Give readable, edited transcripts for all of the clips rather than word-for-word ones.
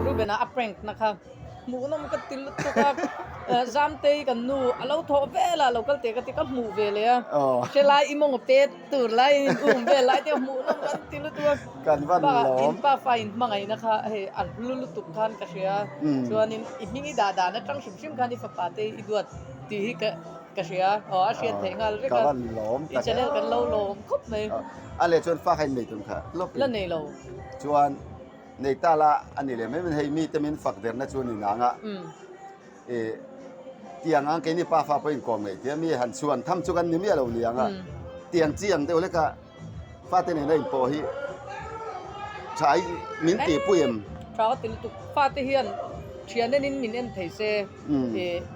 Reuben-a a prank na kha hmuhnawm ka ti lutuk a, Zamtei kan nu a lo thawh vel a, lo kal teh ka ti ka hmuh ve leh a, hrelai i mawng pet tur lai in um vel lai te hmuhnawm kan ti lutuk a, bakah in pafa in hmangaihna kha hei a hlu lutuk khan ka hria, chuanin i hming i dah dan atang hrim hrim khan i fapa te i duat tih hi ka Ka hria, aw a hriat theih nghal vek a, i channel kan lo lawm khawp mai. A leh chuan fa kha in nei tum kha lawk in. La nei lo. Chuan nei ta la a ni leh mai mai hei mite min fak derna chu ni nang a. I tiang ang keini pa fa pawh inkawm ngei tia mi han chhuan tham chu kan ni miah lo ni ang a. Tiang chi ang deuh lek a fate nena inpawh hi tha i min tihpui em? Tha ka ti lutuk. Fate hian thian enin min en thei se.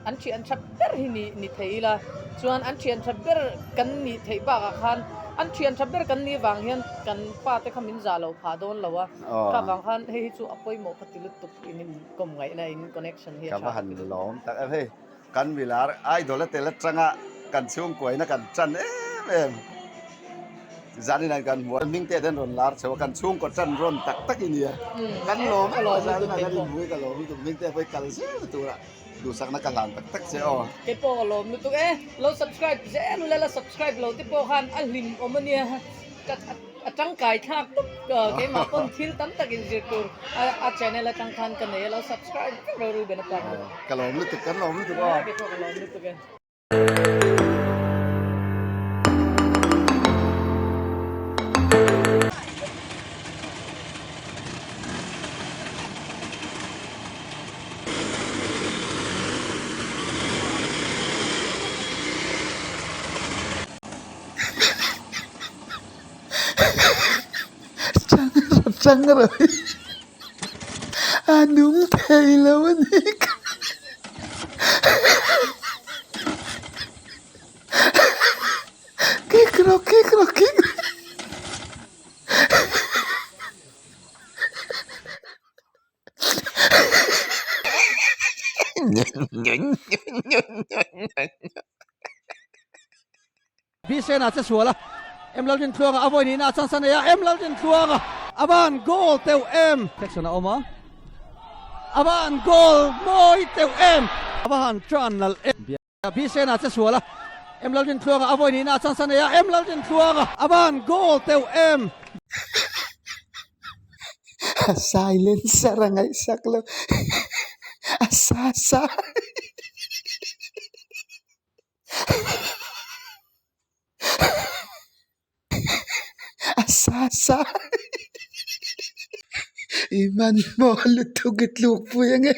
An thian that ber hi ni ni thei ila chuan an thian that ber kan nih theih bakah khan an thian that ber kan nih vang hian kan fate kha min zah loh phah dawn lo a, kha vang khan hei hi chu a pawimawh ka ti lutuk in inkawm ngaihna in connection hi a tha ka va han lawm tak em hei kan milar idol a tel atanga kan chhungkuaina kan tan em em zanin ah kan hmu a hming te ten rawn lar chho a kan chhungkaw tan rawn tak tak i nia kan lawm em a zanin ah kan inhmu hi ka lawm lutuk hming te pawh i kal zel tur a duhsakna ka hlan tak tak che aw. Kei pawh ka lawm lutuk e lo subscribe zel ula la subscribe lo te pawh khan a hlim awm ania a tangkai thlak tawp keimah pawn thil tam tak inzir tur a channel atang khan ka nei a lo subscribe vek ro Reuben a pa ka lawm lutuk kan lawm lutuk aw. Kei pawh ka lawm lutuk e. Chang rawh hi a nung thei lo a ni kha. Kik rawh kik rawh kik rawh. Bisen-a che sual a, M Lalrintluanga a vawi nihna a chance a nei a, M Lalrintluanga a van goal teuh em! Section a awm a, a van goal mawi teuh em! A va han tan nalh em! Bisen-a che sual a, M Lalrintluanga a vawi nihna a chance a nei a, M Lalrintluanga a van goal teuh em! A silencer a ngaihsak lo, a sa sa. A sa sa i hmanhmawh lutuk i tlukpui ange.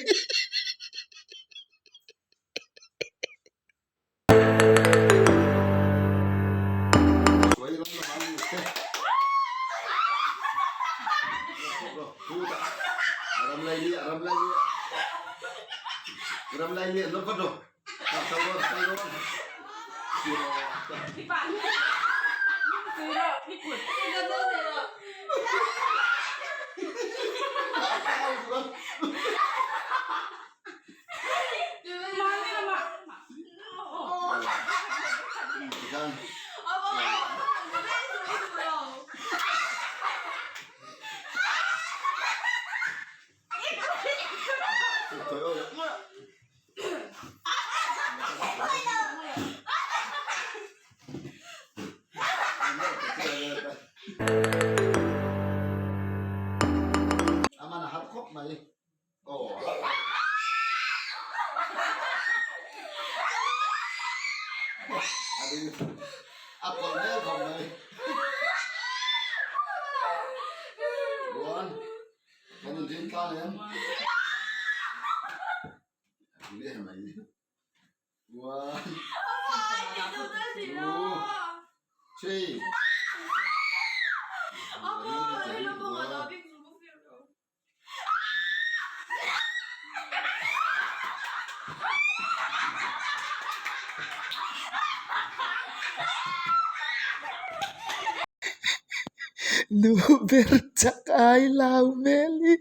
Nu ber chak ai lau hmel hi.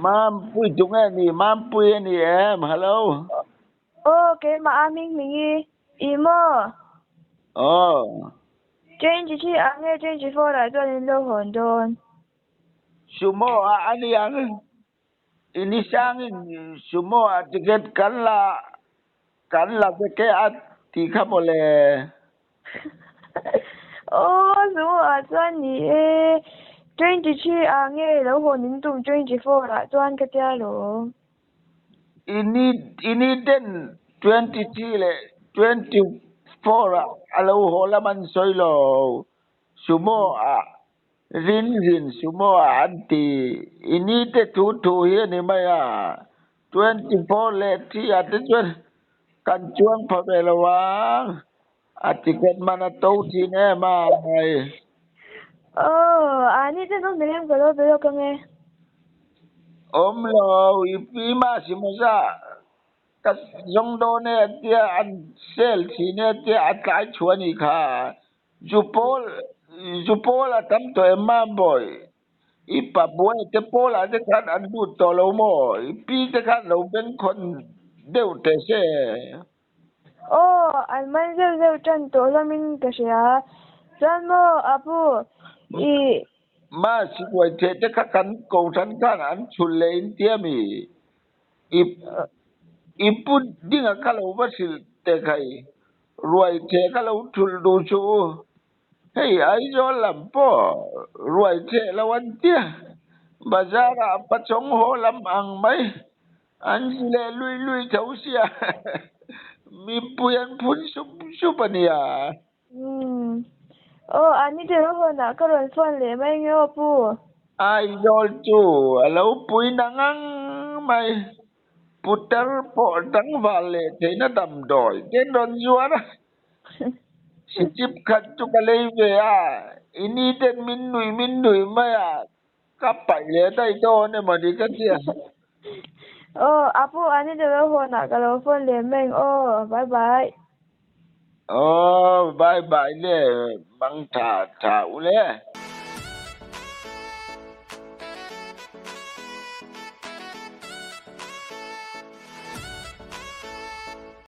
Mampui tu nge ni? Mampui a ni em? Hello. Aw, keimah a hming hming i, i maw? Aw. 23 ah nge 24 ah chuan in lo hawn dawn? Sumo ah a ni ang. I ni sangin sumo ah ticket kan la kan la vek e a ti kha mawle. Aw, sumo ah chuan ni e. 23 ah nge lo hawn in tum 24 ah chuan ka tia lawm. I ni i ni ten 23 leh 24 ah a lo haw lam an sawi lo. Sumo ah Rin rin sumo ah an ti. I ni te thu thu hi a ni mai a. 24 leh 3 ah te chuan kan chuang pha ve lo ang. A ticket man a to thin em a ngai. Aw, a ni ten awm em ka lo be lawk ang e. Awm lo, i pi mah si maw za. Ka zawng dawn e a tia, an sel thin e a tia, a tlai chhuah a nih kha. Zu pawl, zu pawl a tam tawh em Mambawi? I pa buai te pawl ah te khan an lut tawh lo maw? I pi te khan lo bengkhawn deuh teh se. Aw, an man zeuh zeuh tan tawh hlawmin ka hria. Chuan maw Apu, i. Ma sipuai theh te kha kan kohhran khan an chhul leh in tia mi? I, i pu dinga kha lo va hrilh teh khai. Ruai theh kha lo thulh duh suh u. Hei Aizawl lam pawh ruai theh lo an tia. Bazar ah pachawng haw lam ang mai. An zi leh lui lui tho sia. Mipui an phun sup sup a nia. Umm. Aw, a ni tel hawnah ka rawn phone leh mai nge aw pu. Aizawl chu a lo pui na ngang mai. Putar pawh tlangval leh theihna damdawi te an rawn zuar a. Sichip khat chu ka lei ve a, i ni ten min nui min nui mai a, ka paih leh daih dawn emaw ni ka tia. Aw, a pu a ni tel hawnah ka lo phone leh mai ang aw, bye bye. Aw, bye bye le, mang tha tha u le.